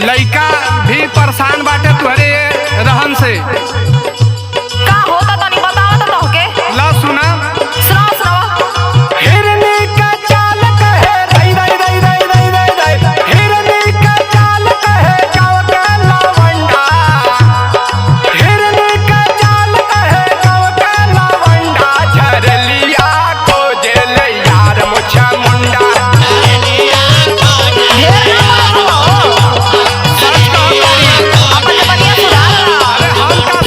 लइका भी परेशान बाटे तुहरे रहन से। का होता तनी बतावा तो तोहके। ला सुना। सुनाओ सुनाओ। हिरनी का चाल कहे रई रई रई रई रई रई रई, हिरनी का चाल कहे गाँव का लवंडा, हिरनी का चाल कहे गाँव का लवंडा, झरलिया को जेल यार मुछा मुंडा। ढेर ना बोलत हो। सच कहो तारी। अपन जबनिया सुधार ला। अरे हम का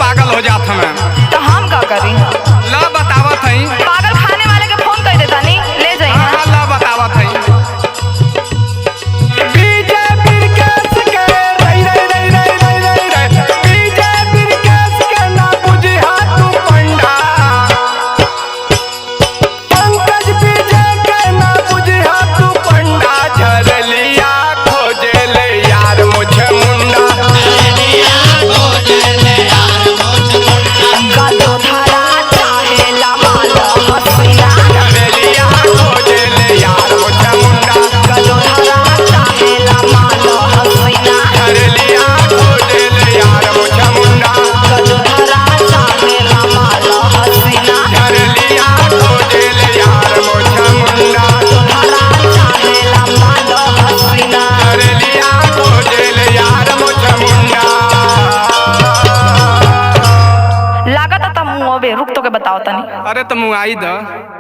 पागल हो जात हमें। तो हम का करी? ला बतावत हई। पागल खाने वाले के फोन कर देता नी, ले जाई। हाँ हाँ, ला बतावत हई। बीजे बिरकेश के रई रई रई रई रई रई रई, बीजे बिरकेश के ना बुझिहा तू पंडा, पंकज बीजे के ना बुझिहा तू पंडा, झरलिया खोजे ले यार मुझे मुंडा। गलो धरा चाहेला माल हसीना। झरलिया खोजे ले यार मुझे मुंडा। गलो धरा चाहेला माल हसीना। झरलिया खोजे ले यार मुझे मुंडा। गलो धरा चाहेला माल हसीना। झरलिया खोजे ले यार मुझे मुंडा। धरा चाहेला माल हसीना। झरलिया खोजे ले यार मुझे मुंडा। लागत त मुंह बे, रुक तो के बताओ तनी। अरे तो मुआई द।